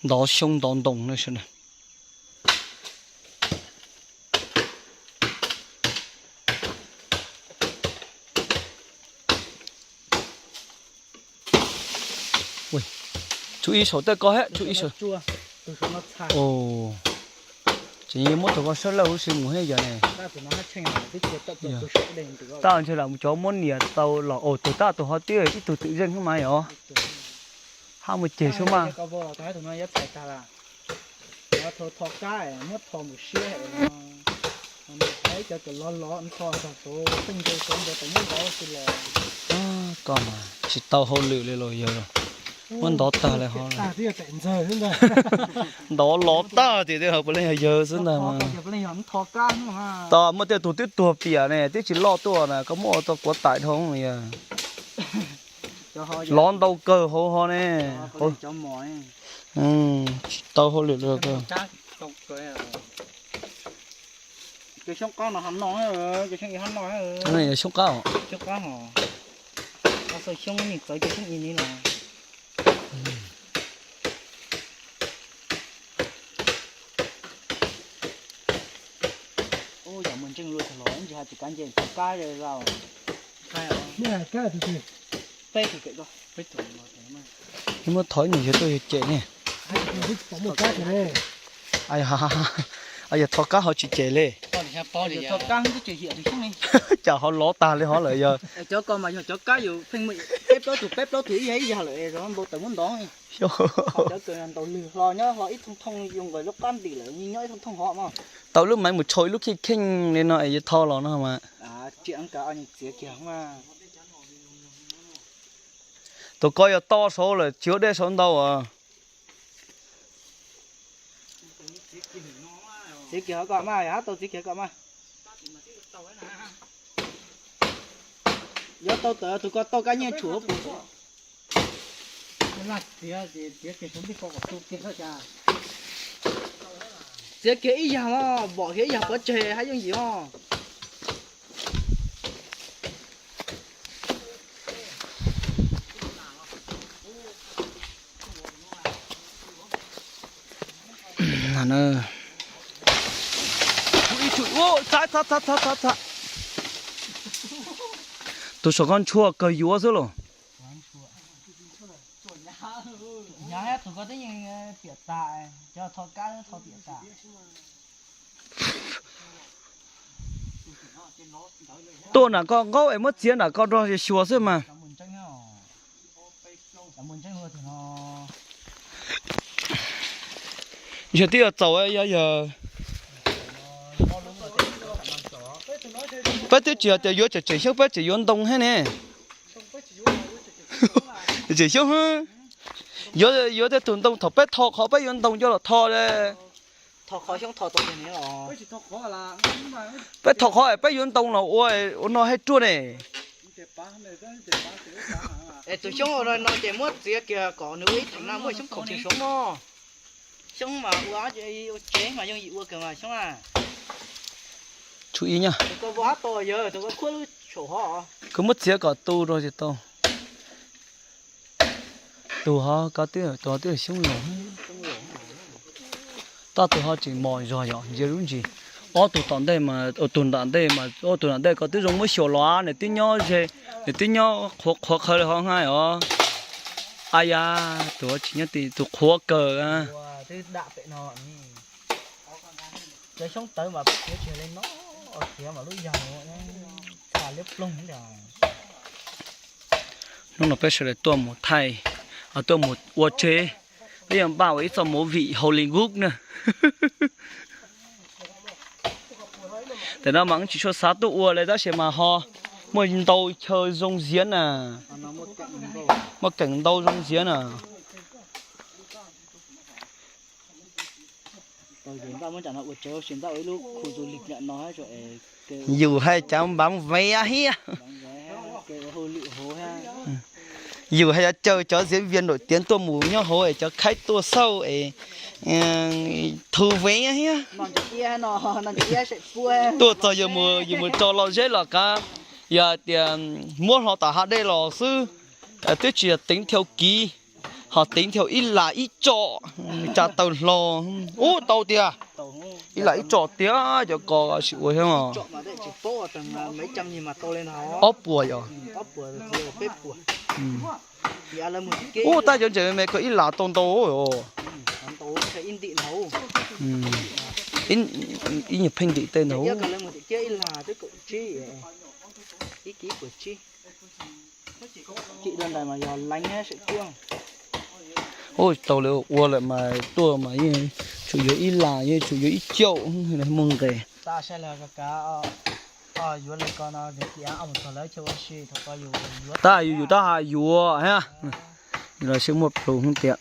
Ntov xyoob ntov ntoo no sawv daws. Tshuav ib saum tej ko thiab, tshuav ib saum. Ces muab tus ko sab laj huv si mus thiab yog ne. Tab ntshe lam mus cov muab nias tau los, tus tab tus ho twb ib tug twm zeej mas yog. Hab mus ceg xwb mas. Ko mas tsis tau hauj lwm li los yawg, muab ntov tag li ho. Ntov lov tag tias puav leej yog yawg xwb ntag mas. Tab muaj tej tug twb tuag piam ne, twb tsis loj tuaj na, koj muab ua tau kuav taim dhau yawg. Lov ntau kawg hauv ho ne. Tsis tau hauj lwm li. Xyoob qab no, xyoob qab, xyoob txawv xyoob ib ni los. Ub, yog muaj ntseej luaj tag los ntsis hais tias kab nce txog kab zaus. Peb tug, muab thov ib nyuag yawg tuaj yawg cem ne. Yog thov kab ho tsis cem li. Cas ho lov tag li ho lawm yog. Cov ko mas yog cov kab yus pheej muaj peb plaub tug, peb plaub tug ib yam ib yam lawm, npau taws muab ntov. Cov ko ntaus lwg hlo nyob hlo ib thooj thooj, zoo nkaus lub qab ntim lawm, nyob ib thooj thooj hov mas. Tau lub maiv mus tshau ib lub kheej kheej li no es yuav tho los no mas. Tus ko yog to saud lawm tsis ua dej saud ntau as. Txiav kiag hov kom mas, hab tau txiav kiag kom mas. Yuav tau tawm tus ko tau kab nyiaj tshuam puas. Txiav kiag ib yam, npom kiag ib yam pov tseg hab yooj yim os. Tus saum ko ntshua kawg yuav xwb los. Tuaj nram ko nqaub es muab txiav nram ko rau xyuas xwb mas. Yog twb yuav txaus yog. Peb twb tsis hais tias yuav tseem tseem xyoob, peb tseem yuav ntoo thiab ne. Tseem xyoob, yuav tej tug ntoo thaum peb tho qhov peb yuav ntoo coj los tho. Peb tho qhov peb yuav ntoo los ua, ua no haj ruaj ne. Es tus xyoob ua no ces muab txiav kiag kom nws ua ib theem no muaj xyoob khoom tseem suav mog. Xyoob mas ua, ua tsev mas yooj yim ua kawg mas xyoob a. Tshuav ib nyuag. Tus ko vau hab tau yawg, tus ko khuab lub saum hov. Kuv muab txiav kom tu rau ces tau. Tus ho, tus ho twb yog xyoob laus. Tab tus ho tseem mos zog yom, ntsia lub ntsis. Ob tug tom ntej mas, tus nram ntej mas, ob tug nram ntej ko twb zoo muab xyuas los, nws twb nyob ze, nws twb nyob qhuav qhuav qhawv li ho hais os. Ab ya, tus tsis nyob tim, tus qhuav kawg. Hnub no peb sawv daws tuaj mus thaij, tuaj mus ua tsev, peb yuav npaj ua ib txoj movie Hollywood na. Tam no mas tsis tshua xav tuaj ua li tab sis mas ho muaj ntau chaw zoo ziav na. Muaj keem ntau zoo ziav na. Yus hais cov npav vev thiab. Yus hais cov caw cov diễn viên nổi tiếng tuaj mus nyob hauv es cov khaib tuaj xauj es thu vev thiab. Tuaj txog yus mus rau Los Zeb los kav, yog tias muab hlo tom hav dej los xwb, twb tsis yog tính theo kỳ. Ho teev thiab ib las ib tsom, tsa taw hlo. Ub, tau tiag. Ib las ib tsom tiag, cov ko sim ua thiab os. Ob puas yom. Ub, tab cov ntses me me ko ib las tau ntau. Ib nyuag pheej ntim tej ntawd. Ua tau lawv ua lawm mas tuaj mas yeej tsum yuav ib las, yeej tsum yuav ib caum, muaj nqis. Tab yus yus tab has yuav thiab. Yus los sib muaj plhus tias